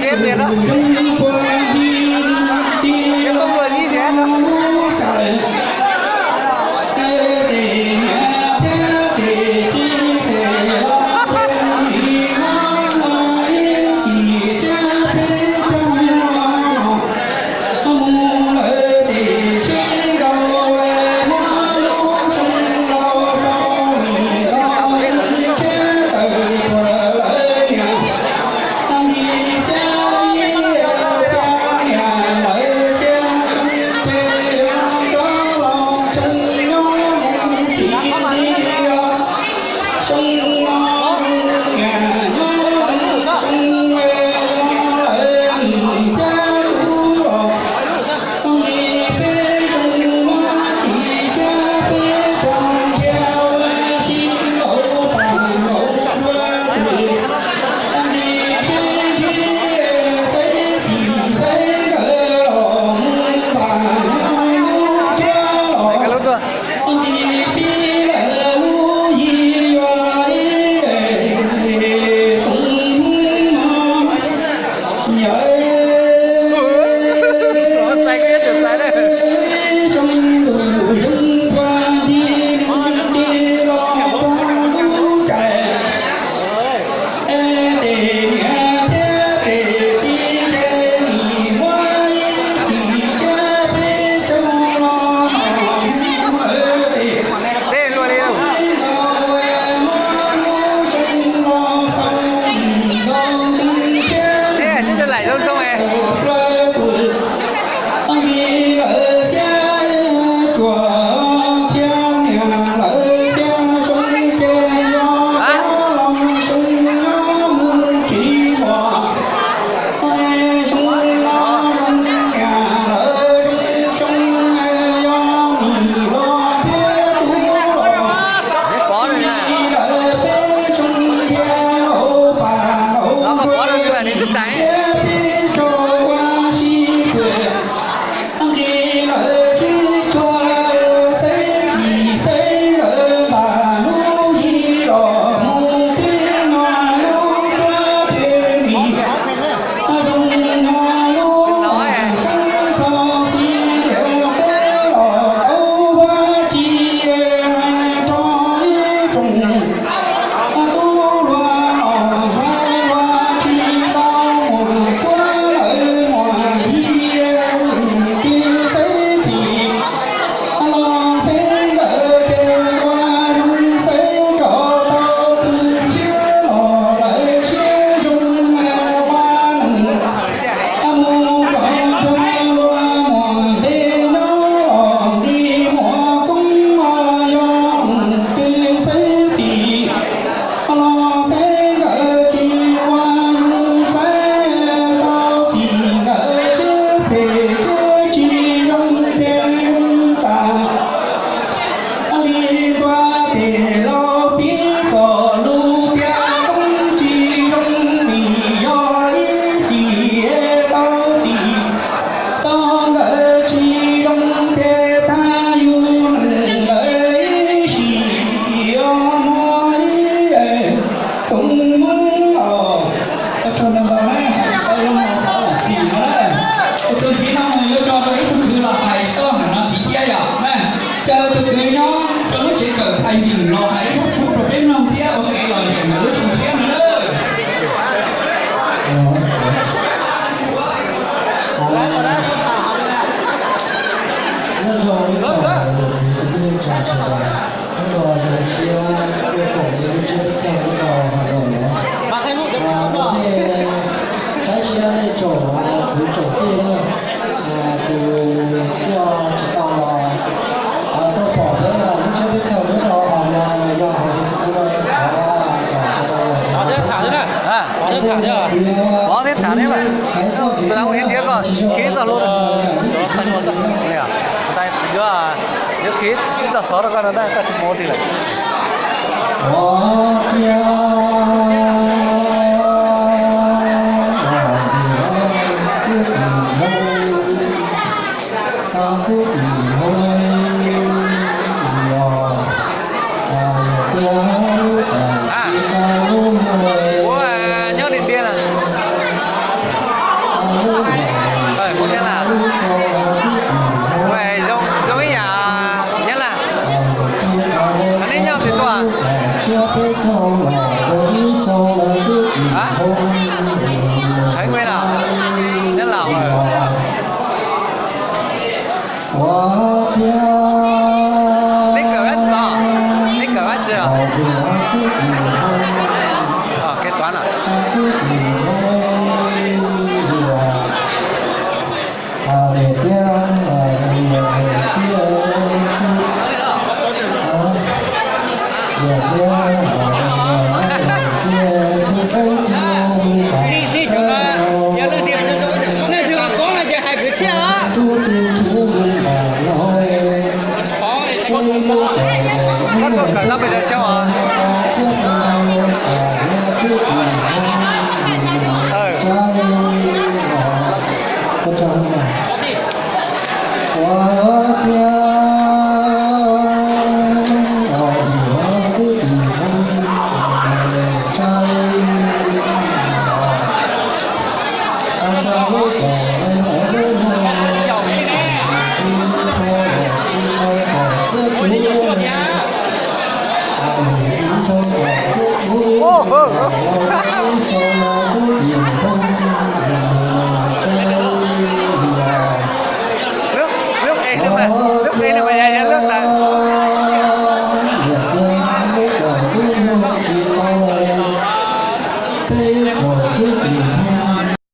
Ib pliag no. Ib pliag no. Tus txiv no yuav tso rau ib tug kwv los hais koj hais no txiv thiab yom. Caw tus kwv nyob rau lub tsev kawm thais nyeem los hais ib tug rau peb mloog thiab ua kev lom zem ntawm lub xyoo tshiab no na. Nyob zoo ib tsoom niam txiv kwv tij neej tsa sawv daws, hnub no zoo siab tuaj koom nej lub tsiab peb caug nyob rau Has Nois no. Ua ntej saib siab nej tsoom kwv tsoom tij na, tus tuaj tsis tau los tuaj pom peb lub tsiab peb caug nyob rau Has Nois no yog hauv Facebook no, thov kom sawv daws los tham thiab mas. Khib txoj hlub, yuav khib txoj xov rau koj no ntag, koj tsis mus ua twg lawm. Ua nyob Điện Biên na.